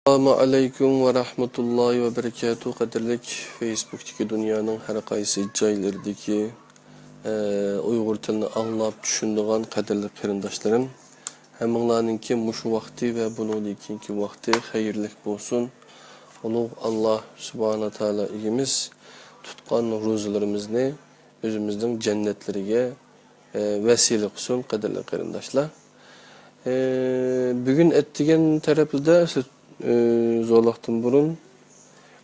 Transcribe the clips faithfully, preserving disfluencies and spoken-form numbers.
ئەسسالامۇ ئەلەيكۇم ۋە رەھمەتۇللاھى ۋە بەرىكاتۇھ. قەدىرلىك فېيسبۇكتىكى دۇنيانىڭ ھەر قايسى جايلىرىدىكى، ئە، ئۇيغۇر تىلىنى ئاڭلاپ چۈشىنىدىغان قەدىرلىك قېرىنداشلىرىم، ھەممىڭلارنىڭكى مۇشۇ ۋاقتى ۋە بۇنىڭدىن كېيىنكى ۋاقتى خەيرلىك بولسۇن. ئۇلۇغ ئاللاھ سۇبھانە تائالا ئىگىمىز تۇتقان روزىلىرىمىزنى ئۆزىمىزنىڭ جەننەتلىرىگە، ئە، ۋەسىلە قىلسۇن، قەدىرلىك قېرىنداشلار. ئە، بۈگۈن ئەتىگەن تەرەپلىدە سىز، ئە، زورلاقتىن بۇرۇن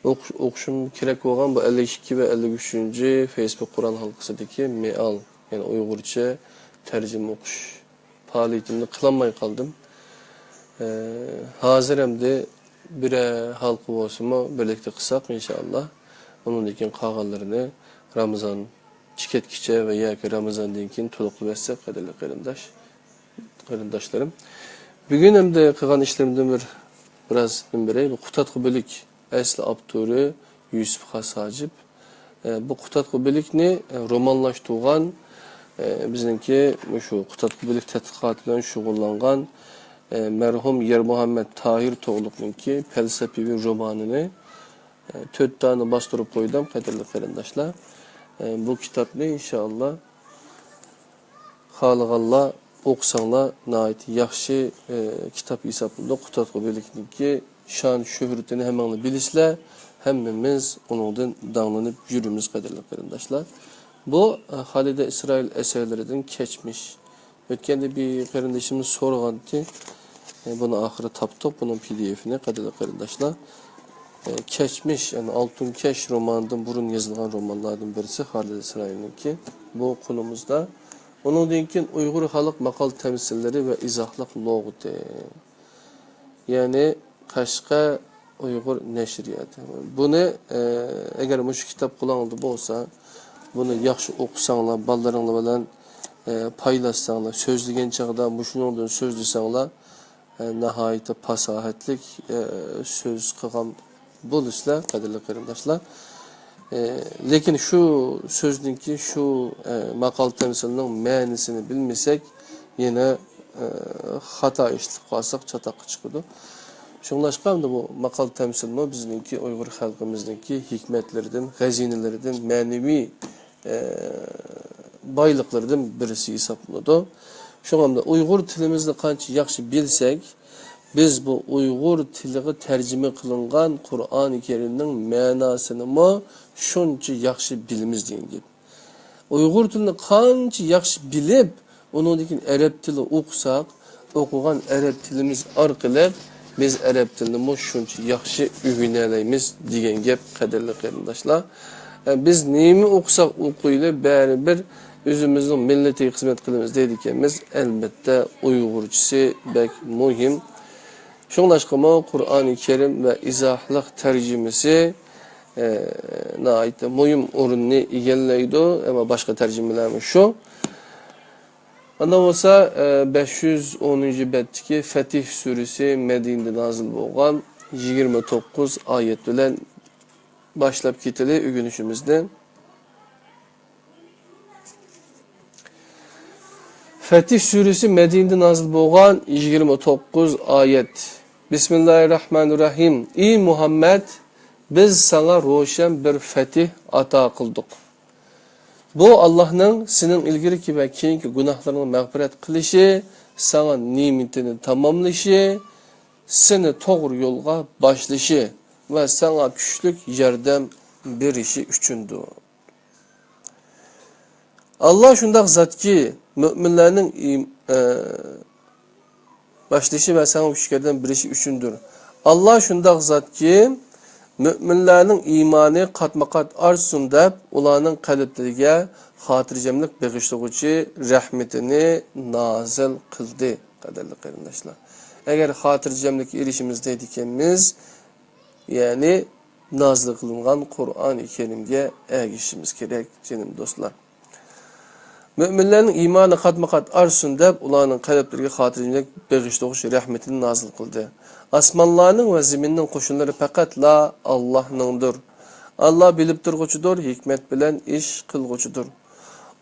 ئوقۇش-، ئوقۇشۇم كېرەك بولغان بۇ ئەللىك ئىككى ۋە ئەللىك ئۈچىنچى فېيسبۇك قۇرئان ھالقىسىدىكى مېئال، يەنى ئۇيغۇرچە تەرجىمە ئوقۇش پائالىيىتىمنى قىلالماي قالدىم. ئە، ھازىر ئەمدى بىرەر ھالقا بولسىمۇ بىرلىكتە قىلساق، ئىنشائاللا، ئۇنىڭدىن كېيىن قالغانلىرىنى رامىزان چىقىۋەتكىچە ۋە ياكى رامىزاندىن كېيىن تولۇقلاپ ئۆتسەك، قەدىرلىك قېرىنداش، قېرىنداشلىرىم. بۈگۈن ئەمدى قىلغان ئىشلىرىمدىن بىر، بىراز نېمە بېرەي، بۇ قۇتادغۇ بۆلەك، ئەسلى ئاپتورى يۈسۈپ خاس ھاجىپ. ئە، بۇ قۇتادغۇ بۆلەكنى، ئە، رومانلاشتۇرغان، ئە، بىزنىڭكى مۇشۇ قۇتادغۇ بۆلەك تەتقىقاتى بىلەن شۇغۇللانغان، ئە، مەرھۇم يەرمۇھەممەت تاھىر توغلۇقنىڭكى پەلسەپىۋى رومانىنى، ئە، تۆت دانە باستۇرۇپ قويدۇم، قەدىرلىك قېرىنداشلار. ئە، بۇ كىتابنى ئىنشائاللا خالىغانلار ئوقۇساڭلار ناھايىتى ياخشى، ئى، كىتاب ھېسابلىنىدۇ. قۇتادغۇ بۆلىكىنىڭكى شان شۆھرىتىنى ھەممىڭلار بىلىسىلەر. ھەممىمىز ئۇنىڭدىن داڭلىنىپ يۈرىمىز، قەدىرلىك قېرىنداشلار. بۇ، ئە، خالىدە ئىسرائىل ئەسەرلىرىدىن كەچمىش. ئۆتكەندە بىر قېرىندىشىمىز سورىغانتى، ئە، بۇنى ئاخىرى تاپتۇق، بۇنىڭ پى دى ئېفىنى، قەدىرلىك قېرىنداشلار. ئە، كەچمىش، يەنى ئالتۇن كەش رومانىدىن بۇرۇن يېزىلغان رومانلاردىن بىرسى خالىد ئىسرائىلنىڭكى. بۇ قولىمىزدا. ئۇنىڭدىن كېيىن ئۇيغۇر خەلق ماقال تەمسىللىرى ۋە ئىزاھلىق لۇغىتى. يەنى قەشقەر ئۇيغۇر نەشرىياتى. بۇنى، ئە، ئەگەر مۇشۇ كىتاب قولۇڭلاردا بولسا، بۇنى ياخشى ئوقۇساڭلار، بالىلىرىڭلار بىلەن، ئە، پايلاشساڭلار، سۆزلىگەن چاغدا مۇشۇنىڭدىن سۆزلىسەڭلار، ئە، ناھايىتى پاساھەتلىك، ئە، سۆز قىلغان بولىسىلەر، قەدىرلىك قېرىنداشلار. ئە، لېكىن شۇ سۆزنىڭكى، شۇ، ئە، ماقال تەمسىلنىڭ مەنىسىنى بىلمىسەك، يەنە، ئە، خاتا ئىشلىتىپ قالساق، چاتاققا چىقىدۇ. شۇڭلاشقا ئەمدى بۇ ماقال تەمسىلمۇ بىزنىڭكى ئۇيغۇر خەلقىمىزنىڭكى ھېكمەتلىرىدىن، خەزىنىلىرىدىن، مەنىۋى ئە، بايلىقلىرىدىن بىرسى ھېسابلىنىدۇ. شۇڭا ئۇيغۇر تىلىمىزنى قانچە ياخشى بىلسەك، بىز بۇ ئۇيغۇر تىلىغا تەرجىمە قىلىنغان قۇرئانى كەرىمنىڭ مەناسىنىمۇ شۇنچە ياخشى بىلىمىز دېگەن گەپ. ئۇيغۇر تىلىنى قانچە ياخشى بىلىپ، ئۇنىڭدىن كېيىن ئەرەب تىلى ئوقۇساق، ئوقۇغان ئەرەب تىلىمىز ئارقىلىق بىز ئەرەب تىلىنىمۇ شۇنچە ياخشى ئۆگىنەلەيمىز دېگەن گەپ، قەدىرلىك قېرىنداشلار. ئە، بىز نېمە ئوقۇساق ئوقۇيلى، بەرىبىر ئۆزىمىزنىڭ مىللىتىگە خىزمەت قىلىمىز دەيدىكەنمىز. ئەلبەتتە، ئۇيغۇرچىسى بەك مۇھىم. شۇڭلاشقىمۇ قۇرئانى كەرىم ۋە ئىزاھلىق تەرجىمىسى، ئە، ناھايىتى مۇھىم ئورۇننى ئىگىلەيدۇ. ئەمما باشقا تەرجىمىلەرمۇ شۇ. ئاندىن بولسا، ئە، بەش يۈز ئونىنچى بەتتىكى فەتىھ سۈرىسى مەدىنىدە نازىل بولغان يىگىرمە توققۇز ئايەت بىلەن باشلاپ كېتىلى ئۆگىنىشىمىزنى. فەتىھ سۈرىسى مەدىنىدە نازىل بولغان يىگىرمە توققۇز ئايەت. بىسمىللاھىررەھمانىررەھىم. ئى مۇھەممەد، بىز ساڭا روشەن بىر فەتىھ ئاتا قىلدۇق. بۇ ئاللاھنىڭ سېنىڭ ئىلگىرىكى ۋە كېيىنكى گۇناھلىرىڭنى مەغپىرەت قىلىشى، ساڭا نېمىتىنى تاماملىشى، سېنى توغرا يولغا باشلىشى ۋە ساڭا كۈچلۈك ياردەم بېرىشى ئۈچۈندۇر. ئاللا شۇنداق زاتكى، مۆمىنلەرنىڭ ئىم-، ئە، باشلىشى ۋە ساڭا كۈچ ياردەم بېرىشى ئۈچۈندۇر. ئاللا شۇنداق زاتكى، مۆمىنلەرنىڭ ئىمانى قاتمۇ قات ئارتسۇن دەپ، ئۇلارنىڭ قەلبلىرىگە خاتىرجەملىك بېغىشلىغۇچى رەھمىتىنى نازىل قىلدى. قەدىرلىك قېرىنداشلار، ئەگەر خاتىرجەملىككە ئېرىشىمىز دەيدىكەنمىز، يەنى نازىل قىلىنغان قۇرئانى كەرىمگە ئەگىشىشىمىز كېرەك، جېنىم دوستلار. مۆمىنلەرنىڭ ئىمانى قاتمۇ قات ئارتسۇن دەپ، ئۇلارنىڭ قەلبلىرىگە خاتىرجەملىك بېغىشلىغۇچ رەھمىتىنى نازىل قىلدى. ئاسمانلارنىڭ ۋە زېمىننىڭ قوشۇنلىرى پەقەتلا ئاللاھنىڭدۇر. ئاللا بىلىپ تۇرغۇچىدۇر، ھېكمەت بىلەن ئىش قىلغۇچىدۇر.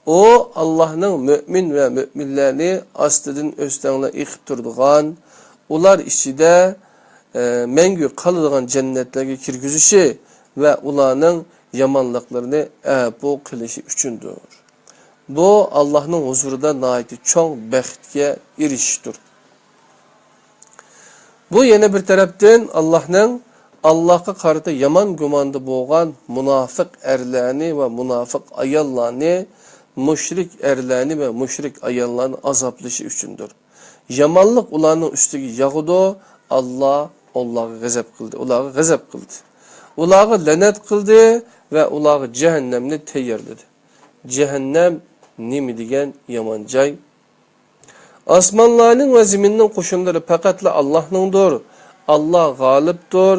ئۇ ئاللاھنىڭ مۆمىن ۋە مۆمىنلەرنى ئاستىدىن ئۆستەڭلەر ئېقىپ تۇرىدىغان، ئۇلار ئىچىدە ئە، مەڭگۈ قالىدىغان جەننەتلەرگە كىرگۈزۈشى ۋە ئۇلارنىڭ يامانلىقلىرىنى ئەپۇ قىلىشى ئۈچۈندۇر. بۇ ئاللاھنىڭ ھۇزۇرىدا ناھايىتى چوڭ بەختكە ئېرىشىشتۇر. بۇ يەنە بىر تەرەپتىن ئاللاھنىڭ ئاللاھقا قارىتا يامان گۇماندا بولغان مۇناپىق ئەرلەرنى ۋە مۇناپىق ئاياللارنى، مۇشرىك ئەرلەرنى ۋە مۇشرىك ئاياللارنى ئازابلىشى ئۈچۈندۇر. يامانلىق ئۇلارنىڭ ئۈستىگە ياغىدۇ، ئاللا ئۇلارغا غەزەپ قىلدى، ئۇلارغا غەزەپ قىلدى. ئۇلارغا لەنەت قىلدى ۋە ئۇلارغا جەھەننەمنى تەييارلىدى. جەھەننەم نېمە دېگەن يامان جاي! ئاسمانلارنىڭ ۋە زېمىننىڭ قوشۇنلىرى پەقەتلا ئاللاھنىڭدۇر. ئاللا غالىبتۇر،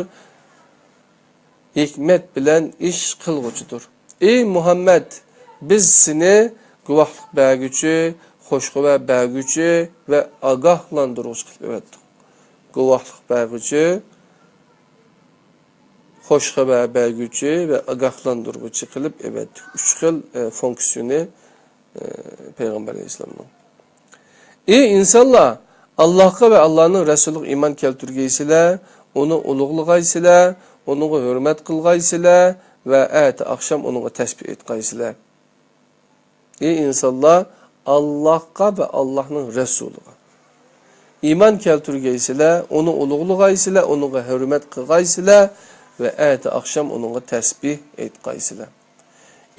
ھېكمەت بىلەن ئىش قىلغۇچىدۇر. ئەي مۇھەممەد، بىز سېنى گۇۋاھلىق بەرگۈچى، خوش خەۋەر بەرگۈچى ۋە ئاگاھلاندۇرغۇچى قىلىپ ئەۋەتتۇق. گۇۋاھلىق بەرگۈچى، خوش خەۋەر بەرگۈچى ۋە ئاگاھلاندۇرغۇچى قىلىپ ئەۋەتتۇق. ئۈچ خىل، ئە، فۇنكسىيىنى، ئە، پەيغەمبەر ئەلەيھىسسالامنىڭ. ئەي ئىنسانلار! ئاللاھقا ۋە ئاللاھنىڭ رەسۇلىغا ئىمان كەلتۈرگەيسىلەر، ئۇنى ئۇلۇغلىغايسىلەر، ئۇنىڭغا ھۆرمەت قىلغايسىلەر ۋە ئەتە ئاخشام ئۇنىڭغا تەسبىھ ئېيتقايسىلەر. ئەي ئىنسانلار! ئاللاھقا ۋە ئاللاھنىڭ رەسۇلىغا ئىمان كەلتۈرگەيسىلەر، ئۇنى ئۇلۇغلىغايسىلەر، ئۇنىڭغا ھۆرمەت قىلغايسىلەر ۋە ئەتە ئاخشام ئۇنىڭغا تەسبىھ ئېيتقايسىلەر.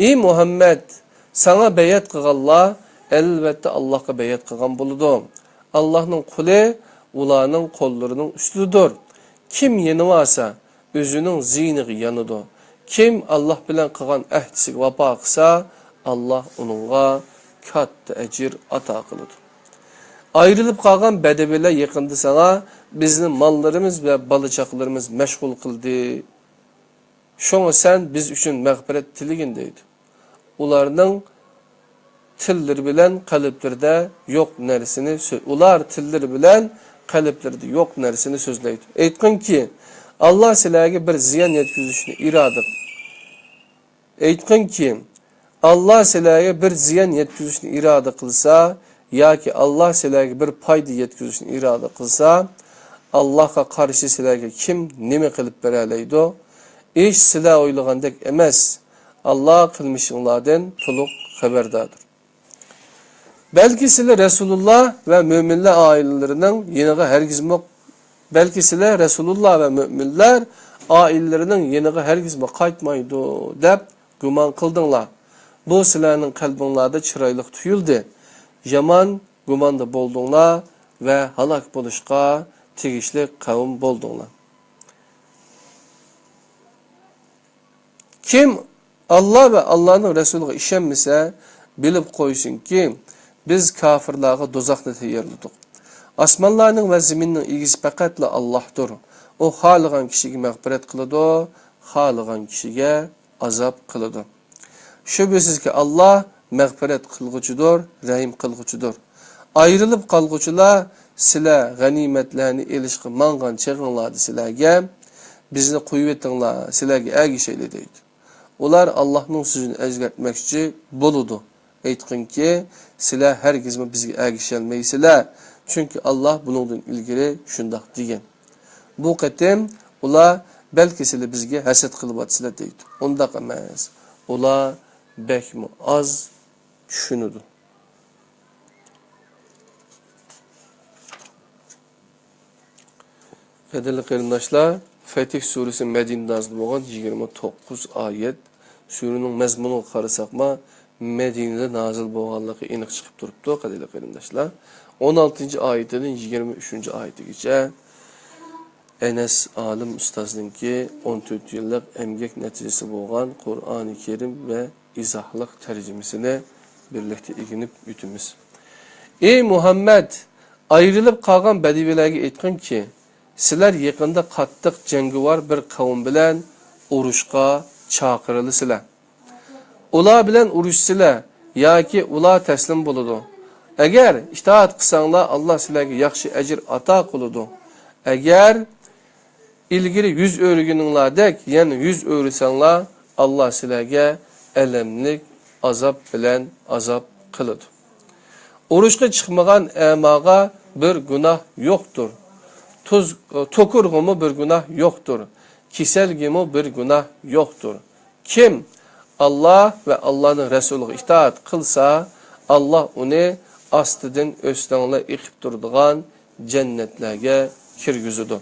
ئى مۇھەممەد، ساڭا بەيئەت قىلغانلار ئەلۋەتتە ئاللاھقا بەيئەت قىلغان بولىدۇ. ئاللاھنىڭ قولى ئۇلارنىڭ قوللىرىنىڭ ئۈستىدىدۇر. كىم يېنىۋالسا، ئۆزىنىڭ زىيىنىغا يانىدۇ. كىم ئاللاھ بىلەن قىلغان ئەھدىسىگە ۋاپا قىلسا، ئاللاھ ئۇنىڭغا كاتتا ئەجىر ئاتا قىلىدۇ. ئايرىلىپ قالغان بەدەۋىلەر يېقىندا ساڭا، بىزنى ماللىرىمىز ۋە بالا-چاقىلىرىمىز مەشغۇل قىلدى. شۇڭا سەن بىز ئۈچۈن مەغپىرەت تىلىگىن دەيدۇ. ئۇلارنىڭ تىللىرى بىلەن قەلبلىرىدە يوق نەرسىنى سۆ-، ئۇلار تىللىرى بىلەن قەلبلىرىدە يوق نەرسىنى سۆزلەيدۇ. ئېيتقىنكى، ئاللاھ سىلەرگە بىر زىيان يەتكۈزۈشنى ئىرادە، ئېيتقىنكى، ئاللاھ سىلەرگە بىر زىيان يەتكۈزۈشنى ئىرادە قىلسا ياكى ئاللاھ سىلەرگە بىر پايدا يەتكۈزۈشنى ئىرادە قىلسا، ئاللاھقا قارشى سىلەرگە كىم نېمە قىلىپ بېرەلەيدۇ؟ ئىش سىلەر ئويلىغاندەك ئەمەس. ئاللاھ قىلمىشىڭلاردىن تولۇق خەۋەرداردۇر. بەلكى سىلەر رەسۇلۇللاھ ۋە مۆمىنلەر ئائىلىلىرىنىڭ يېنىغا ھەرگىزمۇ، بەلكى سىلەر رەسۇلۇللاھ ۋە مۆمىنلەر ئائىلىلىرىنىڭ يېنىغا ھەرگىزمۇ قايتمايدۇ دەپ گۇمان قىلدىڭلار. بۇ سىلەرنىڭ قەلبىڭلاردا چىرايلىق تۇيۇلدى. يامان گۇماندا بولدۇڭلار ۋە ھالاك بولۇشقا تېگىشلىك قەۋم بولدۇڭلار. كىم ئاللاھ ۋە ئاللاھنىڭ رەسۇلىغا ئىشەنمىسە، بىلىپ قويسۇنكى، بىز كاپىرلارغا دوزاخنى تەييارلىدۇق. ئاسمانلارنىڭ ۋە زېمىننىڭ ئىگىسى پەقەتلا ئاللاھتۇر. ئۇ خالىغان كىشىگە مەغپىرەت قىلىدۇ، خالىغان كىشىگە ئازاب قىلىدۇ. شۈبھىسىزكى، ئاللاھ مەغپىرەت قىلغۇچىدۇر، رەھىم قىلغۇچىدۇر. ئايرىلىپ قالغۇچىلار، سىلەر غەنىيمەتلەرنى ئېلىشقا ماڭغان چېغىڭلاردا سىلەرگە، بىزنى قويۇۋېتىڭلار، سىلەرگە ئەگىشەيلى دەيدۇ. ئۇلار ئاللاھنىڭ سۆزىنى ئۆزگەرتمەكچى بولىدۇ. ئېيتقىنكى، سىلەر ھەرگىزمۇ بىزگە ئەگىشەلمەيسىلەر، چۈنكى ئاللاھ بۇنىڭدىن ئىلگىرى شۇنداق دېگەن. بۇ قېتىم ئۇلار، بەلكى سىلەر بىزگە ھەسەت قىلىۋاتىسىلەر دەيدۇ. ئۇنداق ئەمەس. ئۇلار بەكمۇ ئاز چۈشىنىدۇ. قەدىرلىك قېرىنداشلار، فەتھ سۈرىسى مەدىنىدە نازىل بولغان، يىگىرمە توققۇز ئايەت. سۈرىنىڭ مەزمۇنىغا قارىساقمۇ، مەدىنىدە نازىل بولغانلىقى ئېنىق چىقىپ تۇرۇپتۇ، قەدىرلىك قېرىنداشلار. ئون ئالتىنچى ئايىتىدىن يىگىرمە ئۈچىنچى ئايىتىگىچە. ئەنەس ئالىم ئۇستازنىڭكى ئون تۆت يىللىق ئەمگەك نەتىجىسى بولغان قۇرئانى كەرىم ۋە ئىزاھلىق تەرجىمىسىنى بىرلىكتە ئۆگىنىپ ئۆتىمىز. ئەي مۇھەممەد! ئايرىلىپ قالغان بەدىۋىلەرگە ئېيتقىنكى، سىلەر يېقىندا قاتتىق جەڭگىۋار بىر قەۋم بىلەن ئۇرۇشقا چاقىرىلىسىلەر. ئۇلار بىلەن ئۇرۇشىسىلەر ياكى ئۇلار تەسلىم بولىدۇ. ئەگەر ئىتائەت قىلساڭلار، ئاللا سىلەرگە ياخشى ئەجىر ئاتا قىلىدۇ. ئەگەر ئىلگىرى يۈز ئۆرۈگىنىڭلاردەك يەنە يۈز ئۆرۈسەڭلار، ئاللا سىلەرگە ئەلەملىك ئازاب بىلەن ئازاب قىلىدۇ. ئۇرۇشقا چىقمىغان ئەماغا بىر گۇناھ يوقتۇر. تۇز، توكۇرغىمۇ بىر گۇناھ يوقتۇر. كېسەلگىمۇ بىر گۇناھ يوقتۇر. كىم ئاللا ۋە ئاللانىڭ رەسۇلىغا ئىتائەت قىلسا، ئاللا ئۇنى ئاستىدىن ئۆستەڭلەر ئېقىپ تۇرىدىغان جەننەتلەرگە كىرگۈزىدۇ.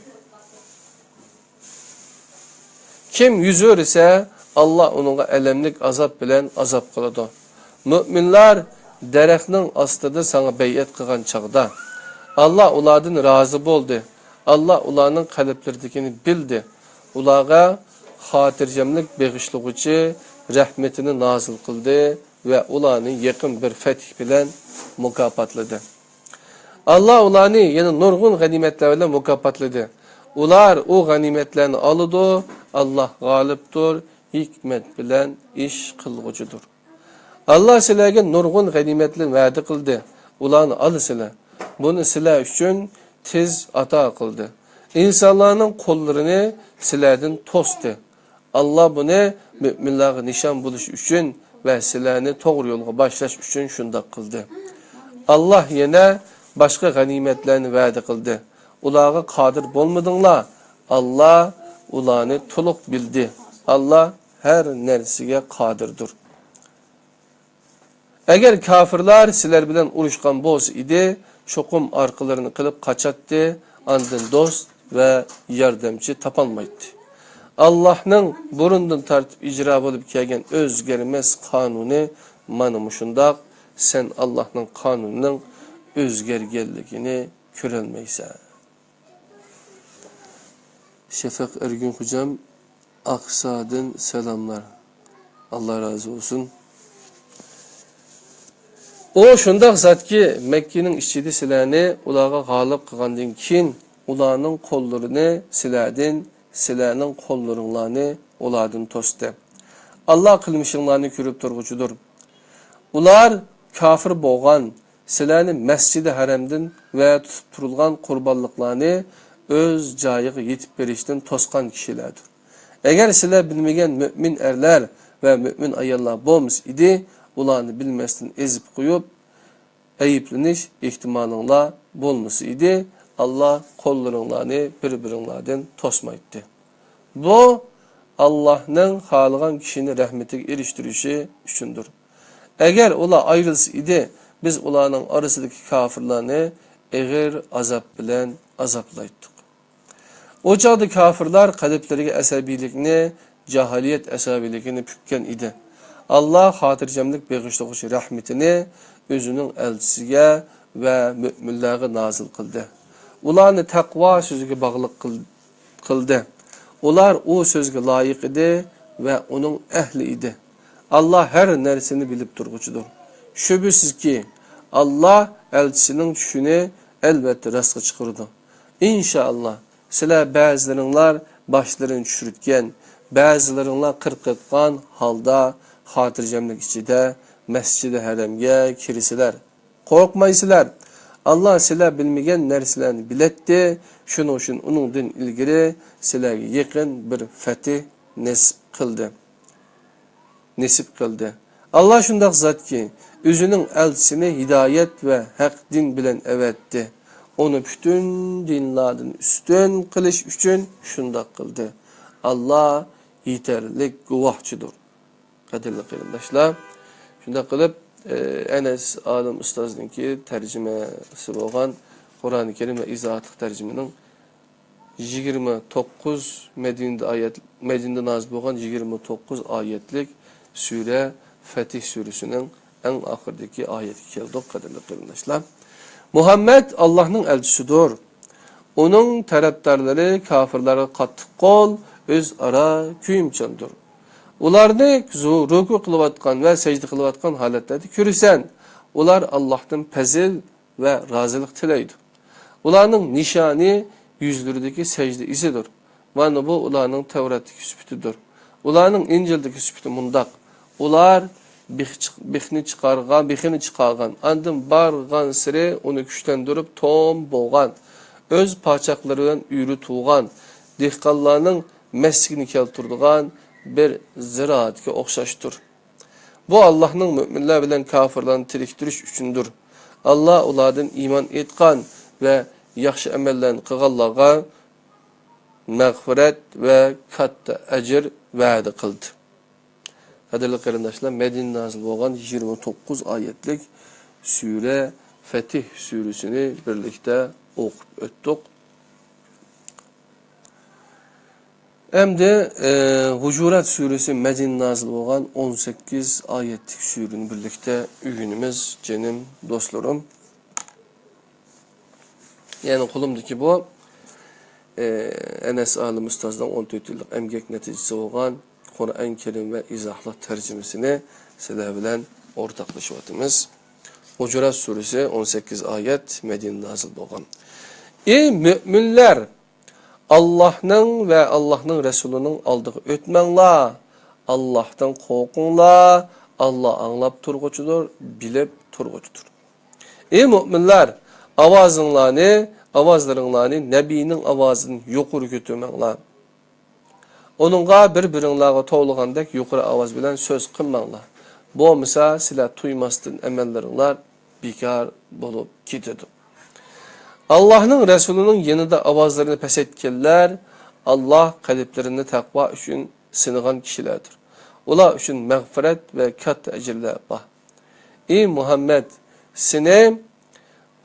كىم يۈز ئۆرۈسە، ئاللا ئۇنىڭغا ئەلەملىك ئازاب بىلەن ئازاب قىلىدۇ. مۆمىنلار دەرەخنىڭ ئاستىدا ساڭا بەيئەت قىلغان چاغدا، ئاللا ئۇلاردىن رازى بولدى. ئاللا ئۇلارنىڭ قەلبلىرىدىكىنى بىلدى. ئۇلارغا خاتىرجەملىك بېغىشلىغۇچى رەھمىتىنى نازىل قىلدى ۋە ئۇلارنى يېقىن بىر فەتھ بىلەن مۇكاپاتلىدى. ئاللا ئۇلارنى يەنە نۇرغۇن غەنىيمەتلەر بىلەن مۇكاپاتلىدى. ئۇلار ئۇ غەنىيمەتلەرنى ئالىدۇ. ئاللا غالىبتۇر، ھېكمەت بىلەن ئىش قىلغۇچىدۇر. ئاللا سىلەرگە نۇرغۇن غەنىيمەتلەرنى ۋەدە قىلدى. ئۇلارنى ئالىسىلەر. بۇنى سىلەر ئۈچۈن تېز ئاتا قىلدى. ئىنسانلارنىڭ قوللىرىنى سىلەردىن توستى. ئاللا بۇنى مۆمىنلارغا نىشان بولۇش ئۈچۈن ۋە سىلەرنى توغرا يولغا باشلاش ئۈچۈن شۇنداق قىلدى. ئاللا يەنە باشقا غەنىيمەتلەرنى ۋەدە قىلدى. ئۇلارغا قادىر بولمىدىڭلار. ئاللا ئۇلارنى تولۇق بىلدى. ئاللا ھەر نەرسىگە قادىردۇر. ئەگەر كاپىرلار سىلەر بىلەن ئۇرۇشقان بولسا ئىدى، چوقۇم ئارقىلىرىنى قىلىپ قاچاتتى، ئاندىن دوست ۋە ياردەمچى تاپالمايتتى. ئاللاھنىڭ بۇرۇندىن تارتىپ ئىجرا بولۇپ كەلگەن ئۆزگەرمەس قانۇنى مانا مۇشۇنداق، سەن ئاللاھنىڭ قانۇنىنىڭ ئۆزگەرگەنلىكىنى كۆرەلمەيسەن. شەپەق ئەرگۈن خوجام، ئاقسادىن سالاملار. ئاللا رازى بولسۇن. ئۇ شۇنداق زاتكى، مەككىنىڭ ئىچىدە سىلەرنى ئۇلارغا غالىب قىلغاندىن كېيىن، ئۇلارنىڭ قوللىرىنى سىلەردىن، سىلەرنىڭ قوللىرىڭلارنى ئۇلاردىن توستى. ئاللا قىلمىشىڭلارنى كۆرۈپ تۇرغۇچىدۇر. ئۇلار كاپىر بولغان، سىلەرنى مەسجىدى ھەرەمدىن ۋە تۇتۇپ تۇرۇلغان قۇربانلىقلارنى ئۆز جايىغا يېتىپ بېرىشتىن توسقان كىشىلەردۇر. ئەگەر سىلەر بىلمىگەن مۆمىن ئەرلەر ۋە مۆمىن ئاياللار بولمىسا ئىدى، ئۇلارنى بىلمەستىن ئېزىپ قويۇپ، ئەيىبلىنىش ئېھتىمالىڭلار بولمىسا ئىدى، ئاللا قوللىرىڭلارنى بىر-بىرىڭلاردىن توسمايتتى. بۇ، ئاللانىڭ خالىغان كىشىنى رەھمىتىگە ئېرىشتۈرۈشى ئۈچۈندۇر. ئەگەر ئۇلار ئايرىلسا ئىدى، بىز ئۇلارنىڭ ئارىسىدىكى كاپىرلارنى ئېغىر ئازاب بىلەن ئازابلايتتۇق. ئۇ چاغدا كاپىرلار قەلبلىرىگە ئەسەبىيلىكنى، جاھىلىيەت ئەسەبىيلىكىنى پۈككەن ئىدى. ئاللا خاتىرجەملىك بېغىشلىغۇچى رەھمىتىنى ئۆزىنىڭ ئەلچىسىگە ۋە مۆمىنلەرگە نازىل قىلدى. ئۇلارنى تەقۋا سۆزىگە باغلىق قىل-، قىلدى. ئۇلار ئۇ سۆزگە لايىق ئىدى ۋە ئۇنىڭ ئەھلى ئىدى. ئاللا ھەر نەرسىنى بىلىپ تۇرغۇچىدۇر. شۈبھىسىزكى، ئاللا ئەلچىسىنىڭ چۈشىنى ئەلۋەتتە راستقا چىقىرىدۇ. ئىنشائاللا، سىلەر بەزىلىرىڭلار باشلىرىنى چۈشۈرتكەن، بەزىلىرىڭلار قىرقىتقان ھالدا خاتىرجەملىك ئىچىدە مەسجىدى ھەرەمگە كىرىسىلەر. قورقمايسىلەر. ئاللا سىلەر بىلمىگەن نەرسىلەرنى بىلەتتى، شۇنىڭ ئۈچۈن ئۇنىڭدىن ئىلگىرى سىلەرگە يېقىن بىر فەتھ نېسىپ قىلدى. نېسىپ قىلدى. ئاللا شۇنداق زاتكى، ئۆزىنىڭ ئەلچىسىنى ھىدايەت ۋە ھەق دىن بىلەن ئەۋەتتى. ئۇنى پۈتۈن دىنلاردىن ئۈستۈن قىلىش ئۈچۈن شۇنداق قىلدى. ئاللا يېتەرلىك گۇۋاھچىدۇر. قەدىرلىك قېرىنداشلار، شۇنداق قىلىپ، ئەنەس ئالىم ئۇستازنىڭكى تەرجىمىسى بولغان قۇرئانى كەرىم ۋە ئىزاھاتلىق تەرجىمىنىڭ يىگىرمە توققۇز مەدىنىدە ئايەت، مەدىنىدە نازىل بولغان يىگىرمە توققۇز ئايەتلىك سۈرە فەتھ سۈرىسىنىڭ ئەڭ ئاخىرىدىكى ئايەتكە كەلدۇق، قەدىرلىك قېرىنداشلار. مۇھەممەد ئاللاھنىڭ ئەلچىسىدۇر. ئۇنىڭ تەرەپدارلىرى كاپىرلارغا قاتتىق قول، ئۆزئارا كۆيۈمچاندۇر. ئۇلارنى زۇ-، رۇكۇ قىلىۋاتقان ۋە سەجدە قىلىۋاتقان ھالەتلەردە كۆرىسەن. ئۇلار ئاللاھتىن پەزىل ۋە رازىلىق تىلەيدۇ. ئۇلارنىڭ نىشانى يۈزلىرىدىكى سەجدە ئىزىدۇر. مانا بۇ ئۇلارنىڭ تەۋراتتىكى سۈپىتىدۇر. ئۇلارنىڭ ئىنجىلدىكى سۈپىتى مۇنداق: ئۇلار بىخ چىق-، بىخنى چىقارغان، بىخىنى چىقارغان، ئاندىن بارغانسېرى ئۇنى كۈچلەندۈرۈپ توم بولغان، ئۆز پاچاقلىرى بىلەن ئۆرە تۇغان، دېھقانلارنىڭ مەستىكىنى كەلتۈرىدىغان بىر زىرائەتكە ئوخشاشتۇر. بۇ ئاللاھنىڭ مۆمىنلەر بىلەن كاپىرلارنى تىرىكتۈرۈش ئۈچۈندۇر. ئاللا ئۇلاردىن ئىمان ئېيتقان ۋە ياخشى ئەمەللەرنى قىلغانلارغا مەغپىرەت ۋە كاتتا ئەجىر ۋەدە قىلدى. قەدىرلىك قېرىنداشلار، مەدىنىدە نازىل بولغان يىگىرمە توققۇز ئايەتلىك سۈرە فەتھ سۈرىسىنى بىرلىكتە ئوقۇپ ئۆتتۇق. ئەمدى، ئى، ھۇجۇرات سۈرىسى مەدىنىدە نازىل بولغان ئون سەككىز ئايەتلىك سۈرىنى بىرلىكتە ئۆگىنىمىز، جېنىم دوستلىرىم. يەنى قولۇمدىكى بۇ، ئى، ئەنەس ئالىم ئۇستازنىڭ ئون تۆت يىللىق ئەمگەك نەتىجىسى بولغان قۇرئان كەرىم ۋە ئىزاھلىق تەرجىمىسىنى سىلەر بىلەن ئورتاقلىشىۋاتىمىز. ھۇجۇرات سۈرىسى ئون سەككىز ئايەت، مەدىنىدە نازىل بولغان. ئى مۆمىنلەر! ئاللاھنىڭ ۋە ئاللاھنىڭ رەسۇلىنىڭ ئالدىغا ئۆتمەڭلار. ئاللاھتىن قورقۇڭلار. ئاللا ئاڭلاپ تۇرغۇچىدۇر، بىلىپ تۇرغۇچىدۇر. ئى مۆمىنلەر، ئاۋازىڭلارنى، ئاۋازلىرىڭلارنى نەبىنىڭ ئاۋازىدىن يۇقىرى كۆتۈرمەڭلار. ئۇنىڭغا بىر-بىرىڭلارغا توۋلىغاندەك يۇقىرى ئاۋاز بىلەن سۆز قىلماڭلار. بولمىسا سىلەر تۇيماستىن ئەمەللىرىڭلار بىكار بولۇپ كېتىدۇ. ئاللاھنىڭ رەسۇلىنىڭ يېنىدا ئاۋازلىرىنى پەسەيتكەنلەر، ئاللاھ قەلبلىرىنى تەقۋا ئۈچۈن سىنىغان كىشىلەردۇر. ئۇلار ئۈچۈن مەغپىرەت ۋە كاتتا ئەجىرلەر بار. ئى مۇھەممەد، سېنى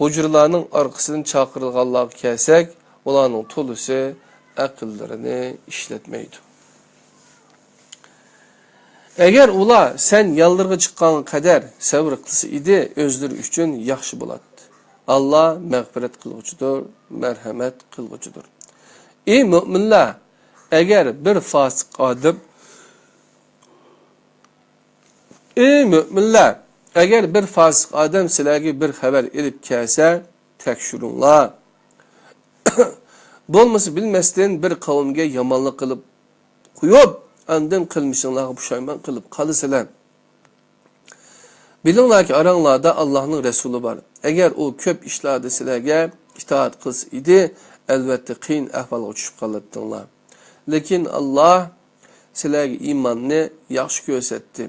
ھۇجرىلارنىڭ ئارقىسىدىن چاقىرىلغانلارغا كەلسەك، ئۇلارنىڭ تولىسى ئەقىللىرىنى ئىشلەتمەيدۇ. ئەگەر ئۇلار سەن يانلىرىغا چىققانغا قەدەر سەۋر قىلسا ئىدى، ئۆزلىرى ئۈچۈن ياخشى بولاتتى. ئاللا مەغپىرەت قىلغۇچىدۇر، مەرھەمەت قىلغۇچىدۇر. ئى مۆمىنلەر، ئەگەر بىر فاسىق ئادەم، ئى مۆمىنلەر، ئەگەر بىر فاسىق ئادەم سىلەرگە بىر خەۋەر ئېلىپ كەلسە، تەكشۈرۈڭلار. بولمىسا بىلمەستىن بىر قەۋمگە يامانلىق قىلىپ قويۇپ، ئاندىن قىلمىشىڭلارغا پۇشايمان قىلىپ قالىسىلەر. بىلىڭلاركى، ئاراڭلاردا ئاللاھنىڭ رەسۇلى بار. ئەگەر ئۇ كۆپ ئىشلاردا سىلەرگە ئىتائەت قىلسا ئىدى، ئەلۋەتتە قىيىن ئەھۋالغا چۈشۈپ قالاتتىڭلار. لېكىن ئاللاھ سىلەرگە ئىماننى ياخشى كۆرسەتتى.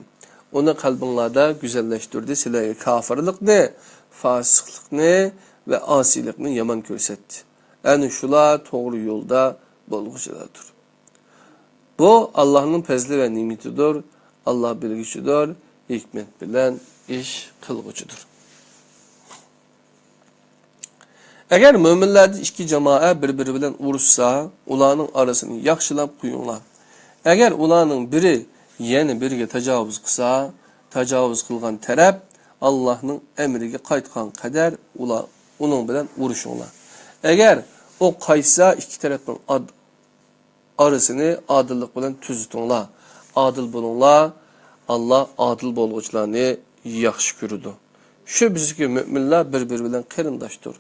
ئۇنى قەلبىڭلاردا گۈزەللەشتۈردى، سىلەرگە كاپىرلىقنى، فاسىقلىقنى ۋە ئاسىيلىقنى يامان كۆرسەتتى. ئەنە شۇلار توغرا يولدا بولغۇچىلاردۇر. بۇ ئاللاھنىڭ پەزلى ۋە نېمىتىدۇر. ئاللاھ بىلگۈچىدۇر، ھېكمەت بىلەن ئىش قىلغۇچىدۇر. ئەگەر مۆمىنلەردىن ئىككى جامائە بىر-بىرى بىلەن ئۇرۇشسا، ئۇلارنىڭ ئارىسىنى ياخشىلاپ قويۇڭلار. ئەگەر ئۇلارنىڭ بىرى يەنە بىرىگە تاجاۋۇز قىلسا، تاجاۋۇز قىلغان تەرەپ ئاللاھنىڭ ئەمرىگە قايتقان قەدەر ئۇلار، ئۇنىڭ بىلەن ئۇرۇشۇڭلار. ئەگەر ئۇ قايتسا، ئىككى تەرەپنىڭ ئاد-، ئارىسىنى ئادىللىق بىلەن تۈزىتىڭلار. ئادىل بولۇڭلار. ئاللاھ ئادىل بولغۇچىلارنى ياخشى كۆرىدۇ. شۈبھىسىزكى، مۆمىنلەر بىر-بىرى بىلەن قېرىنداشتۇر.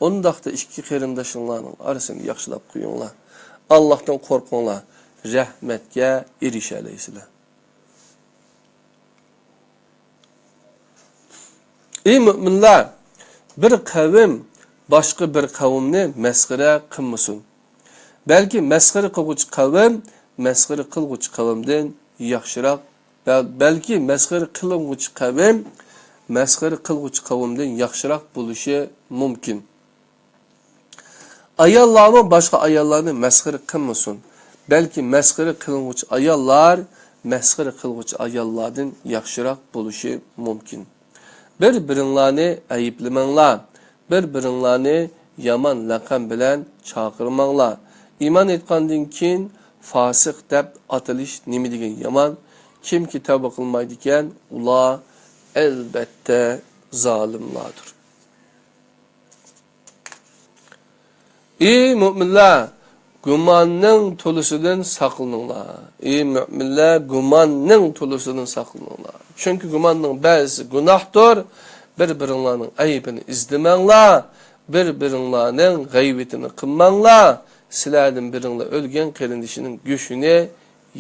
ئۇنداقتا ئىككى قېرىنداشىڭلارنىڭ ئارىسىنى ياخشىلاپ قويۇڭلار. ئاللاھتىن قورقۇڭلار. رەھمەتكە ئېرىشەلەيسىلەر. ئى مۆمىنلەر! بىر قەۋم باشقا بىر قەۋمنى مەسخىرە قىلمىسۇن. بەلكى مەسخىرە قىلغۇچى قەۋم مەسخىرە قىلغۇچى قەۋمدىن ياخشىراق، بەل-، بەلكى مەسخىرە قىلىنغۇچى قەۋم مەسخىرە قىلغۇچى قەۋمدىن ياخشىراق بولۇشى مۇمكىن. ئاياللارمۇ باشقا ئاياللارنى مەسخىرە قىلمىسۇن. بەلكى مەسخىرە قىلىنغۇچى ئاياللار مەسخىرە قىلغۇچى ئاياللاردىن ياخشىراق بولۇشى مۇمكىن. بىر-بىرىڭلارنى ئەيىبلىمەڭلار. بىر-بىرىڭلارنى يامان لەقەم بىلەن چاقىرماڭلار. ئىمان ئېيتقاندىن كېيىن فاسىق دەپ ئاتىلىش نېمە دېگەن يامان! كىمكى تەۋبە قىلمايدىكەن، ئۇلار ئەلبەتتە زالىملاردۇر. ئى مۆمىنلەر، گۇماننىڭ تولىسىدىن ساقلىنىڭلار. ئى مۆمىنلەر، گۇماننىڭ تولىسىدىن ساقلىنىڭلار. چۈنكى گۇماننىڭ بەزىسى گۇناھتۇر. بىر-بىرىڭلارنىڭ ئەيىبىنى ئىزدىمەڭلار. بىر-بىرىڭلارنىڭ غەيۋىتىنى قىلماڭلار. سىلەردىن بىرىڭلار ئۆلگەن قېرىندىشىنىڭ گۆشىنى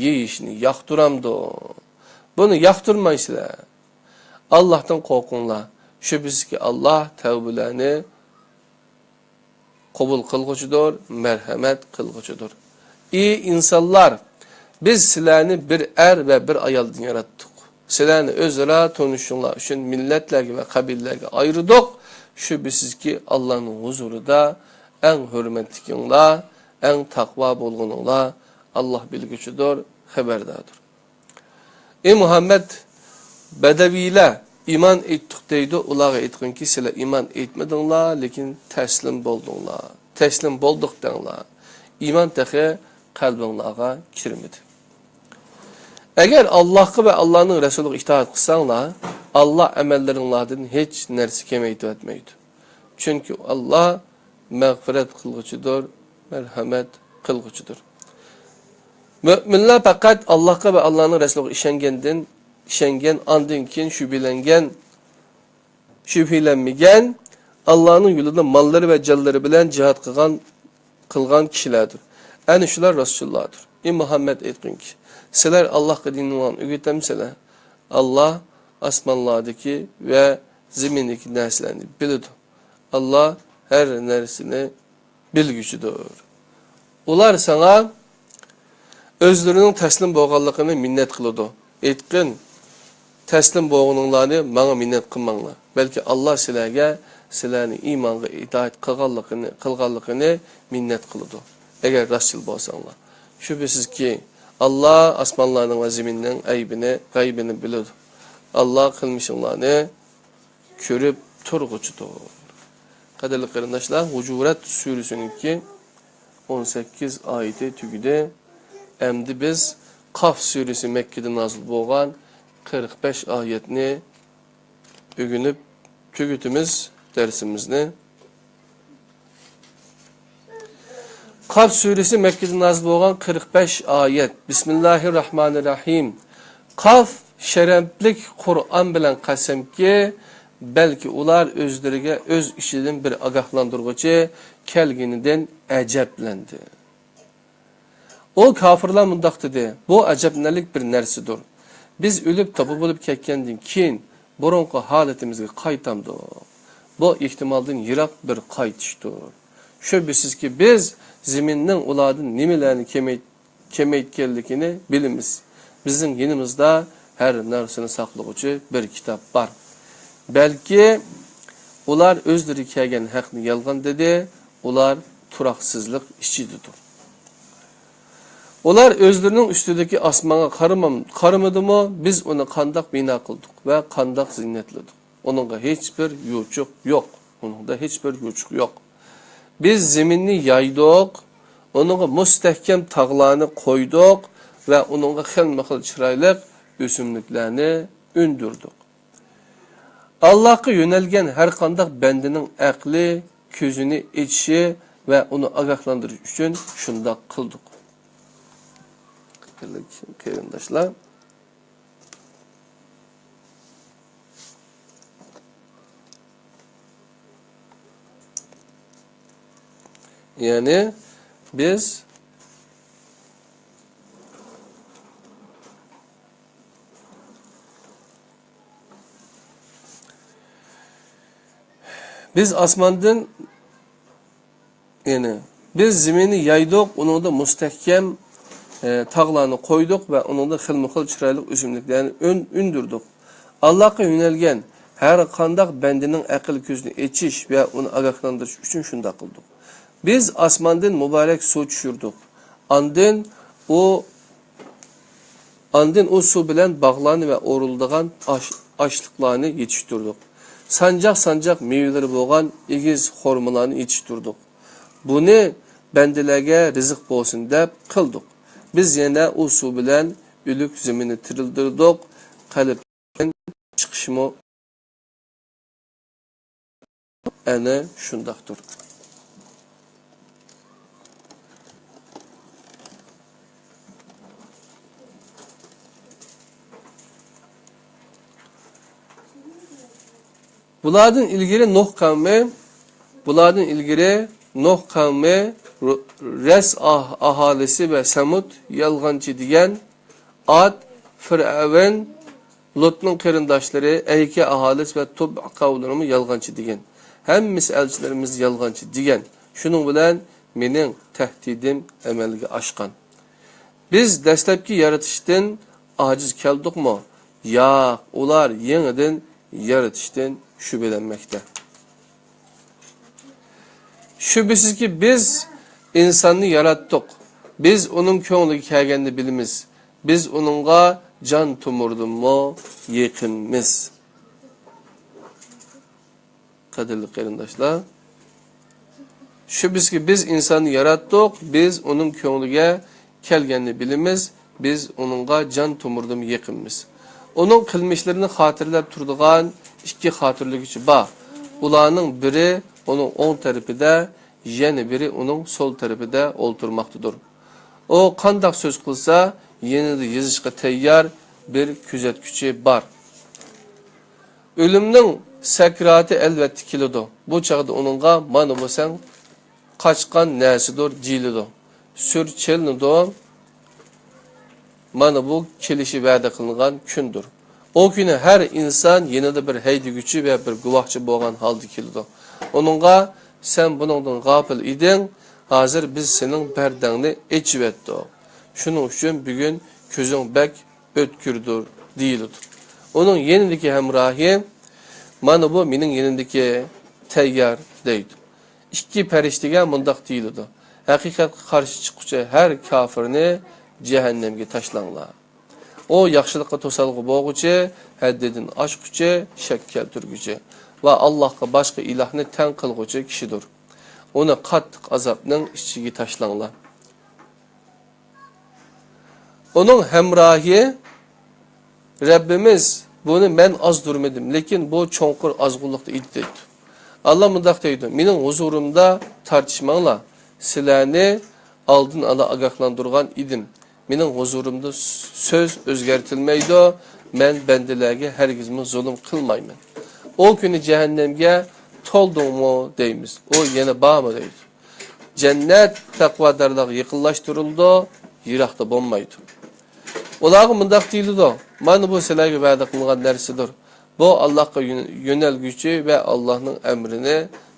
يېيىشنى ياقتۇرامدۇ؟ بۇنى ياقتۇرمايسىلەر. ئاللاھتىن قورقۇڭلار. شۈبھىسىزكى، ئاللاھ تەۋبىلەرنى قوبۇل قىلغۇچىدۇر، مەرھەمەت قىلغۇچىدۇر. ئى ئىنسانلار! بىز سىلەرنى بىر ئەر ۋە بىر ئايالدىن ياراتتۇق. سىلەرنى ئۆزئارا تونۇشۇشۇڭلار ئۈچۈن مىللەتلەرگە ۋە قەبىلىلەرگە ئايرىدۇق. شۈبھىسىزكى، ئاللاھنىڭ ھۇزۇرىدا ئەڭ ھۆرمەتلىكىڭلار، ئەڭ تەقۋا بولغىنىڭلار، ئاللاھ بىلگۈچىدۇر، خەۋەرداردۇر. ئى مۇھەممەد، بەدەۋىيلەر ئىمان ئېيتتۇق دەيدۇ، ئۇلارغا ئېيتقىنكى، سىلەر ئىمان ئېيتمىدىڭلار، لېكىن تەسلىم بولدۇڭلار. تەسلىم بولدۇق دەڭلار. ئىمان تېخى قەلبىڭلارغا كىرمىدى. ئەگەر ئاللاھقا ۋە ئاللاھنىڭ رەسۇلىغا ئىتائەت قىلساڭلار، ئاللاھ ئەمەللىرىڭلاردىن ھېچ نەرسە كېمەيتىۋەتمەيدۇ. چۈنكى ئاللاھ مەغپىرەت قىلغۇچىدۇر، مەرھەمەت قىلغۇچىدۇر. مۆمىنلەر پەقەت ئاللاھقا ۋە ئاللاھنىڭ رەسۇلىغا ئىشەنگەندىن، ئىشەنگەن، ئاندىن كېيىن شۈبھىلەنگەن، شۈبھىلەنمىگەن، ئاللاھنىڭ يولىدا ماللىرى ۋە جانلىرى بىلەن جىھاد قىلغان، قىلغان كىشىلەردۇر. ئەنە شۇلار راستچىللاردۇر. ئى مۇھەممەد، ئېيتقىنكى، سىلەر ئاللاھقا دىنىڭلارنى ئۆگىتەمسىلەر؟ ئاللاھ ئاسمانلاردىكى ۋە زېمىندىكى نەرسىلەرنى بىلىدۇ. ئاللاھ ھەر نەرسىنى بىلگۈچىدۇر. ئۇلار ساڭا ئۆزلىرىنىڭ تەسلىم بولغانلىقىنى مىننەت قىلىدۇ. ئېيتقىن، تەسلىم بولغىنىڭلارنى ماڭا مىننەت قىلماڭلار. بەلكى ئاللاھ سىلەرگە، سىلەرنى ئىمانغا ھىدايەت قىلغانلىقىنى، قىلغانلىقىنى مىننەت قىلىدۇ. ئەگەر راستچىل بولساڭلار. شۈبھىسىزكى، ئاللاھ ئاسمانلارنىڭ ۋە زېمىننىڭ ئەيبىنى، غەيبىنى بىلىدۇ. ئاللاھ قىلمىشىڭلارنى كۆرۈپ تۇرغۇچىدۇر. قەدىرلىك قېرىنداشلار، ھۇجۇرات سۈرىسىنىڭكى ئون سەككىز ئايىتى تۈگىدى. ئەمدى بىز قاف سۈرىسى مەككىدە نازىل بولغان قىرىق بەش ئايەتنى ئۆگىنىپ تۈگىتىمىز دەرسىمىزنى. قاف سۈرىسى مەككىدە نازىل بولغان قىرىق بەش ئايەت. بىسمىللاھىررەھمانىررەھىم. قاف، شەرەپلىك قۇرئان بىلەن قەسەمكى، بەلكى ئۇلار ئۆزلىرىگە ئۆز ئىچىدىن بىر ئاگاھلاندۇرغۇچى كەلگىنىدىن ئەجەبلەندى. ئۇ كاپىرلار مۇنداق دېدى: بۇ ئەجەبلىنەرلىك بىر نەرسىدۇر. بىز ئۆلۈپ تاپا بولۇپ كەتكەندىن كېيىن بۇرۇنقى ھالىتىمىزگە قايتامدۇق؟ بۇ ئېھتىمالدىن يىراق بىر قايتىشتۇر. شۈبھىسىزكى، بىز زېمىننىڭ ئۇلاردىن نېمىلەرنى كېمەيت-، كېمەيتكەنلىكىنى بىلىمىز. بىزنىڭ يېنىمىزدا ھەر نەرسىنى ساقلىغۇچى بىر كىتاب بار. بەلكى ئۇلار ئۆزلىرىگە كەلگەن ھەقنى يالغان دېدى، ئۇلار تۇراقسىزلىق ئىچىدىدۇر. ئۇلار ئۆزلىرىنىڭ ئۈستىدىكى ئاسمانغا قارىمام-، قارىمىدىمۇ؟ بىز ئۇنى قانداق بىنا قىلدۇق ۋە قانداق زىننەتلىدۇق؟ ئۇنىڭغا ھېچبىر يوچۇق يوق. ئۇنىڭدا ھېچبىر يوچۇق يوق. بىز زېمىننى يايدۇق، ئۇنىڭغا مۇستەھكەم تاغلارنى قويدۇق ۋە ئۇنىڭغا خىلمۇخىل چىرايلىق ئۆسۈملۈكلەرنى ئۈندۈردۇق. ئاللاھقا يۆنەلگەن ھەر قانداق بەندىنىڭ ئەقلى كۆزىنى ئېچىشى ۋە ئۇنى ئاگاھلاندۇرۇش ئۈچۈن شۇنداق قىلدۇق. قېرىنداشلار، يەنى بىز بىز ئاسماندىن، يەنى بىز زېمىننى يايدۇق، ئۇنىڭدا مۇستەھكەم، ئە، تاغلارنى قويدۇق ۋە ئۇنىڭدا خىلمۇخىل چىرايلىق ئۆسۈملۈكلەرنى ئۈن-، ئۈندۈردۇق. ئاللاھقا يۆنەلگەن ھەر قانداق بەندىنىڭ ئەقىل كۆزىنى ئېچىش ۋە ئۇنى ئاگاھلاندۇرۇش ئۈچۈن شۇنداق قىلدۇق. بىز ئاسماندىن مۇبارەك سۇ چۈشۈردۇق. ئاندىن ئۇ ئاندىن ئۇ سۇ بىلەن باغلارنى ۋە ئورۇلىدىغان ئاش-، ئاشلىقلارنى يېتىشتۈردۇق. سانجاق-سانجاق مېۋىلىرى بولغان ئېگىز خورمىلارنى يېتىشتۈردۇق. بۇنى بەندىلەرگە رىزىق بولسۇن دەپ قىلدۇق. بىز يەنە ئۇ سۇ بىلەن ئۆلۈك زېمىننى تىرىلدۈردۇق. قەلب چىقىشمۇ ئەنە شۇنداقتۇر. بۇلاردىن ئىلگىرى نۇھ قەۋمى، بۇلاردىن ئىلگىرى نۇھ قەۋمى، رۇ-، رەس ئاھ-، ئاھالىسى ۋە سەمۇد يالغانچى دېگەن، ئاد، فىرئەۋن، لۇتنىڭ قېرىنداشلىرى، ئەيكە ئاھالىسى ۋە تۇببا قەۋملىرىمۇ يالغانچى دېگەن. ھەممىسى ئەلچىلىرىمىز يالغانچى دېگەن. شۇنىڭ بىلەن مېنىڭ تەھدىتىم ئەمەلگە ئاشقان. بىز دەسلەپكى يارىتىشتىن ئاجىز كەلدۇقمۇ؟ ياق، ئۇلار يېڭىدىن يارىتىشتىن شۈبھىلەنمەكتە. شۈبھىسىزكى، بىز ئىنساننى ياراتتۇق. بىز ئۇنىڭ كۆڭلىگە كەلگەننى بىلىمىز. بىز ئۇنىڭغا جان تومۇردىنمۇ يېقىنمىز. قەدىرلىك قېرىنداشلار، شۈبھىسىزكى، بىز ئىنساننى ياراتتۇق، بىز ئۇنىڭ كۆڭلىگە كەلگەننى بىلىمىز، بىز ئۇنىڭغا جان تومۇردىن يېقىنمىز. ئۇنىڭ قىلمىشلىرىنى خاتىرىلەپ تۇرىدىغان ئىككى خاتىرىلىگۈچى بار. ئۇلارنىڭ بىرى ئۇنىڭ ئوڭ تەرىپىدە، يەنە بىرى ئۇنىڭ سول تەرىپىدە ئولتۇرماقتىدۇر. ئۇ قانداق سۆز قىلسا، يېنىدا يېزىشقا تەييار بىر كۆزەتكۈچى بار. ئۆلۈمنىڭ سەكراتى ئەلۋەتتە كېلىدۇ. بۇ چاغدا ئۇنىڭغا، «مانا بۇ سەن قاچقان نەرسىدۇر» دېيىلىدۇ. سۈر چېلىنىدۇ. مانا بۇ كېلىشى ۋەدە قىلىنغان كۈندۇر. ئۇ كۈنى ھەر ئىنسان يېنىدا بىر ھەيدىگۈچى ۋە بىر گۇۋاھچى بولغان ھالدا كېلىدۇ. ئۇنىڭغا، «سەن بۇنىڭدىن غاپىل ئىدىڭ، ھازىر بىز سېنىڭ پەردەڭنى ئېچىۋەتتۇق. شۇنىڭ ئۈچۈن بۈگۈن كۆزۈڭ بەك ئۆتكۈردۇر» دېيىلىدۇ. ئۇنىڭ يېنىدىكى ھەمراھى، «مانا بۇ مېنىڭ يېنىمدىكى تەييار» دەيدۇ. ئىككى پەرىشتىگە مۇنداق دېيىلىدۇ: «ھەقىقەتكە قارشى چىققۇچى ھەر كاپىرنى جەھەننەمگە تاشلاڭلار. ئۇ ياخشىلىققا توسالغۇ بولغۇچى، ھەددىدىن ئاشقۇچى، شەك كەلتۈرگۈچى ۋە ئاللاھقا باشقا ئىلاھنى تەڭ قىلغۇچى كىشىدۇر. ئۇنى قاتتىق ئازابنىڭ ئىچىگە تاشلاڭلار.» ئۇنىڭ ھەمراھى، «رەببىمىز، بۇنى مەن ئازدۇرمىدىم، لېكىن بۇ چوڭقۇر ئازغۇنلۇقتا ئىدى» دەيدۇ. ئاللا مۇنداق دەيدۇ: «مېنىڭ ھۇزۇرۇمدا تارتىشماڭلار. سىلەرنى ئالدىن ئالا ئاگاھلاندۇرغان ئىدىم. مېنىڭ ھۇزۇرۇمدا سۆز ئۆزگەرتىلمەيدۇ. مەن بەندىلەرگە ھەرگىزمۇ زۇلۇم قىلمايمەن.» «ئۇ كۈنى جەھەننەمگە تولدۇڭمۇ؟» دەيمىز. «ئۇ يەنە بارمۇ؟» دەيدۇ. جەننەت تەقۋادارلارغا يېقىنلاشتۇرۇلىدۇ، يىراقتا بولمايدۇ. ئۇلارغا مۇنداق دېيىلىدۇ: «مانا بۇ سىلەرگە ۋەدە قىلىنغان نەرسىدۇر. بۇ ئاللاھقا يۆن-، يۆنەلگۈچى ۋە ئاللاھنىڭ ئەمرىنى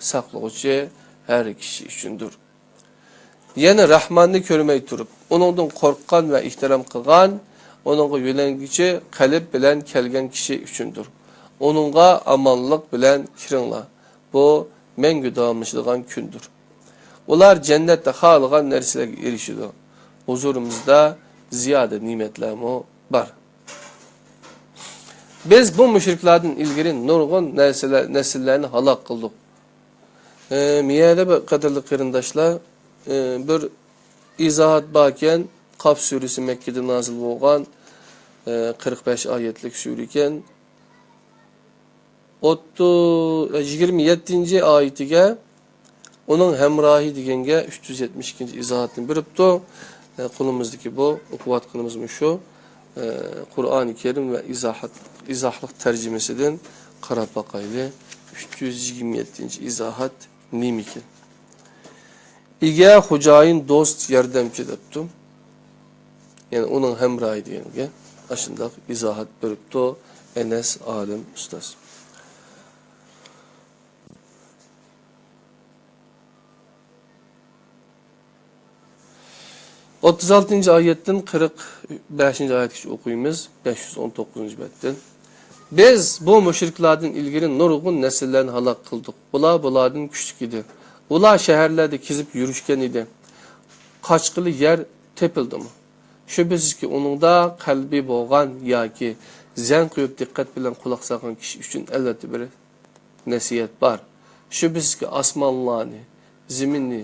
ساقلىغۇچى ھەر كىشى ئۈچۈندۇر.» يەنى راھماننى كۆرمەي تۇرۇپ، ئۇنىڭدىن قورققان ۋە ئېھتىرام قىلغان، ئۇنىڭغا يۆلەنگۈچى قەلب بىلەن كەلگەن كىشى ئۈچۈندۇر. ئۇنىڭغا ئامانلىق بىلەن كىرىڭلار. بۇ مەڭگۈ داۋاملىشىدىغان كۈندۇر. ئۇلار جەننەتتە خالىغان نەرسىلەرگە ئېرىشىدۇ. ھۇزۇرىمىزدا زىيادە نېمەتلەرمۇ بار. بىز بۇ مۇشرىكلاردىن ئىلگىرى نۇرغۇن نەرسىلەر، نەسىللەرنى ھالاك قىلدۇق. ئى، مىيەدە بىر قەدىرلىك قېرىنداشلار، ئى، بىر ئىزاھات باركەن، قاف سۈرىسى مەككىدە نازىل بولغان، ئى، قىرىق بەش ئايەتلىك سۈرە ئىكەن. ئوتتۇز، يىگىرمە يەتتىنچى ئايىتىگە ئۇنىڭ ھەمراھى دېگەنگە ئۈچ يۈز يەتمىش ئىككىنچى ئىزاھاتنى بېرىپتۇ. ئە، قولىمىزدىكى بۇ ئوقۇۋاتقىنىمىز مۇشۇ، ئە، قۇرئانى كەرىم ۋە ئىزاھات، ئىزاھلىق تەرجىمىسىدىن قاراپ باقايلى. ئۈچ يۈز يىگىرمە يەتتىنچى ئىزاھات نېمىكىن؟ ئىگە، خوجايىن، دوست، ياردەمچى دەپتۇ. يەنى ئۇنىڭ ھەمراھى دېگەنگە ئاشۇنداق ئىزاھات بېرىپتۇ ئەنەس ئالىم ئۇستاز. ئوتتۇز ئالتىنچى ئايەتتىن قىرىق بەشىنچى ئايەتكىچە ئوقۇيمىز، بەش يۈز ئون توققۇزىنچى بەتتىن. بىز بۇ مۇشرىكلاردىن ئىلگىرى نۇرغۇن نەسىللەرنى ھالاك قىلدۇق. ئۇلار بۇلاردىن كۈچلۈك ئىدى. ئۇلار شەھەرلەردە كېزىپ يۈرۈشكەن ئىدى. قاچقىلى يەر تېپىلدىمۇ؟ شۈبھىسىزكى، ئۇنىڭدا قەلبى بولغان ياكى زەن قويۇپ دىققەت بىلەن قۇلاق سالغان كىشى ئۈچۈن ئەلۋەتتە بىر نەسىھەت بار. شۈبھىسىزكى، ئاسمانلارنى، زېمىننى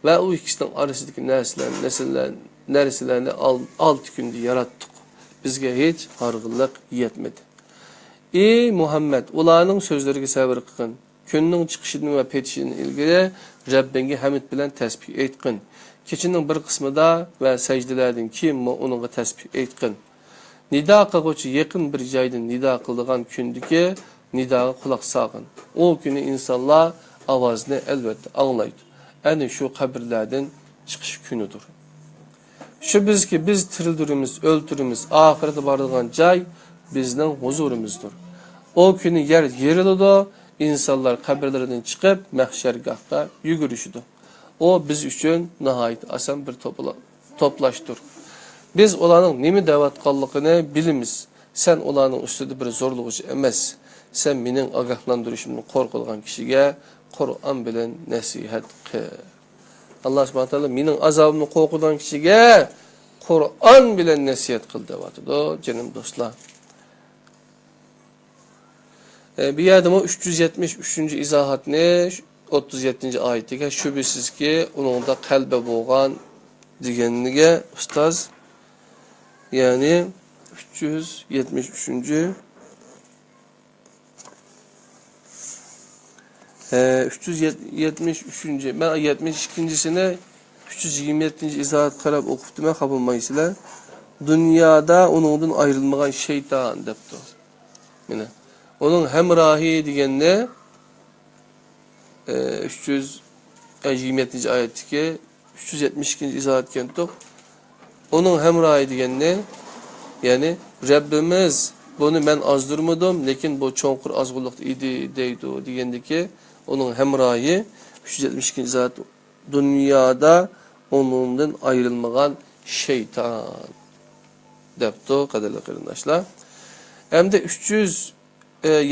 ۋە ئۇ ئىككىسىنىڭ ئارىسىدىكى نەرسىلەرنى، نەرسىلەر-، نەرسىلەرنى ئال-، ئالتە كۈندە ياراتتۇق. بىزگە ھېچ ھارغىنلىق يەتمىدى. ئى مۇھەممەد، ئۇلارنىڭ سۆزلىرىگە سەۋر قىلغىن. كۈننىڭ چىقىشىدىن ۋە پېتىشىدىن ئىلگىرى رەببىڭگە ھەمد بىلەن تەسبىھ ئېيتقىن. كېچىنىڭ بىر قىسمىدا ۋە سەجدىلەردىن كېيىنمۇ ئۇنىڭغا تەسبىھ ئېيتقىن. نىدا قىلغۇچى يېقىن بىر جايدىن نىدا قىلىدىغان كۈندىكى نىداغا قۇلاق سالغىن. ئۇ كۈنى ئىنسانلار ئاۋازنى ئەلۋەتتە ئاڭلايدۇ. ئەنە شۇ قەبرىلەردىن چىقىش كۈنىدۇر. شۈبھىسىزكى، بىز تىرىلدۈرىمىز، ئۆلتۈرىمىز، ئاخىرىدا بارىدىغان جاي بىزنىڭ ھۇزۇرىمىزدۇر. ئۇ كۈنى يەر يېرىلىدۇ، ئىنسانلار قەبرىلىرىدىن چىقىپ، مەھشەرگاھقا يۈگۈرۈشىدۇ. ئۇ بىز ئۈچۈن ناھايىتى ئاسان بىر توپلا-، توپلاشتۇر. بىز ئۇلارنىڭ نېمە دەۋاتقانلىقىنى بىلىمىز. سەن ئۇلارنىڭ ئۈستىدە بىر زورلىغۇچى ئەمەس. سەن مېنىڭ ئاگاھلاندۇرۇشۇمدىن قورقىدىغان كىشىگە قۇرئان بىلەن نەسىھەت قىل. ئاللا سۇبھانەھۇ ۋە تائالا مېنىڭ ئازابىمنى قورقىدىغان كىشىگە قۇرئان بىلەن نەسىھەت قىل دەۋاتىدۇ، جېنىم دوستلار. ئە، بۇ يەردىمۇ ئۈچ يۈز يەتمىش ئۈچىنچى ئىزاھاتنى، ئوتتۇز يەتتىنچى ئايىتىگە، شۈبھىسىزكى، ئۇنىڭدا قەلبى بولغان دېگەنگە ئۇستاز، يەنى ئۈچ يۈز يەتمىش ئۈچىنچى، ئە، ئۈچ يۈز يەتمىش ئۈچىنچى، مەن يەتمىش ئىككىنچىسىنى ئۈچ يۈز يىگىرمە يەتتىنچى ئىزاھات قاراپ ئوقۇپتىمەن، خاپا بولمايسىلەر. دۇنيادا ئۇنىڭدىن ئايرىلمىغان شەيتان دەپتۇ. مانا، ئۇنىڭ ھەمراھى دېگەننى، ئە، ئۈچ يۈز يىگىرمە يەتتىنچى ئايەتتىكى ئۈچ يۈز يەتمىش ئىككىنچى ئىزاھات كەنتۇق. ئۇنىڭ ھەمراھى دېگەننى، يەنى، رەببىمىز، بۇنى مەن ئازدۇرمىدىم، لېكىن بۇ چوڭقۇر ئازغۇنلۇقتا ئىدى، دەيدۇ، دېگەندىكى، ئۇنىڭ ھەمراھى، ئۈچ يۈز يەتمىش ئىككىنچى ئىزاھات، دۇنيادا ئۇنىڭدىن ئايرىلمىغان شەيتان، دەپتۇ، قەدىرلىك قېرىنداشلار. ئەمدى ئۈچ يۈز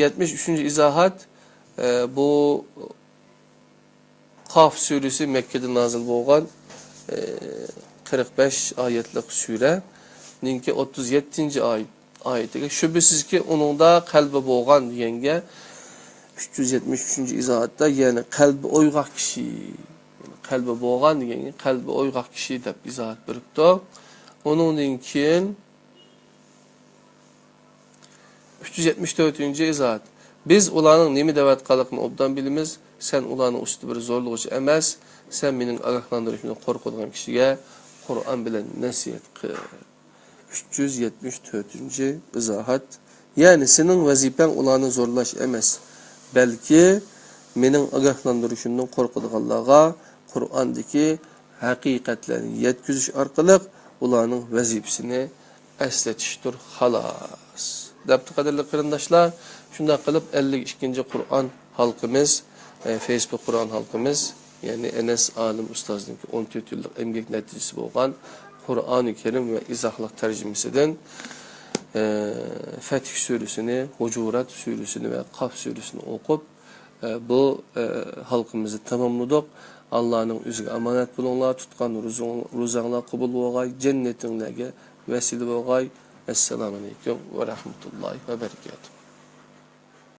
يەتمىش ئۈچىنچى ئىزاھات، ئە، بۇ قاف سۈرىسى مەككىدە نازىل بولغان، ئە، قىرىق بەش ئايەتلىك سۈرەنىڭكى ئوتتۇز يەتتىنچى ئايەت، ئايىتىگە، شۈبھىسىزكى، ئۇنىڭدا قەلبى بولغان دېگەنگە، ئۈچ يۈز يەتمىش ئۈچىنچى ئىزاھاتتا، يەنى قەلبى ئويغاق كىشى، يەنى قەلبى بولغان دېگەنگە قەلبى ئويغاق كىشى دەپ ئىزاھات بېرىپتۇ. ئۇنىڭدىن كېيىن، ئۈچ يۈز يەتمىش تۆتىنچى ئىزاھات. بىز ئۇلارنىڭ نېمە دەۋاتقانلىقىنى ئوبدان بىلىمىز. سەن ئۇلارنىڭ ئۈستىدە بىر زورلىغۇچى ئەمەس. سەن مېنىڭ ئاگاھلاندۇرۇشۇمدىن قورقىدىغان كىشىگە قۇرئان بىلەن نەسىھەت قىل. ئۈچ يۈز يەتمىش تۆتىنچى ئىزاھات. يەنى سېنىڭ ۋەزىپەڭ ئۇلارنى زورلاش ئەمەس، بەلكى مېنىڭ ئاگاھلاندۇرۇشۇمدىن قورقىدىغانلارغا قۇرئاندىكى ھەقىقەتلەرنى يەتكۈزۈش ئارقىلىق ئۇلارنىڭ ۋەزىپىسىنى ئەسلىتىشتۇر، خالاس، دەپتۇ، قەدىرلىك قېرىنداشلار. شۇنداق قىلىپ، ئەللىك ئىككىنچى قۇرئان ھالقىمىز، ئە، فېيسبۇك قۇرئان ھالقىمىز، يەنى ئەنەس ئالىم ئۇستازنىڭكى ئون تۆت يىللىق ئەمگەك نەتىجىسى بولغان قۇرئانى كەرىم ۋە ئىزاھلىق تەرجىمىسىدىن، ئە، فەتھ سۈرىسىنى، ھۇجۇرات سۈرىسىنى ۋە قاف سۈرىسىنى ئوقۇپ، ئە، بۇ، ئە، ھالقىمىزنى تاماملىدۇق. ئاللانىڭ ئۆزىگە ئامانەت بولۇڭلار، تۇتقان روزۇڭ-، روزاڭلار قوبۇل بولغاي، جەننىتىڭلارگە ۋەسىلە بولغاي. ئەسسالامۇ ئەلەيكۇم ۋە رەھمەتۇللاھى ۋە بەرىكاتۇھ.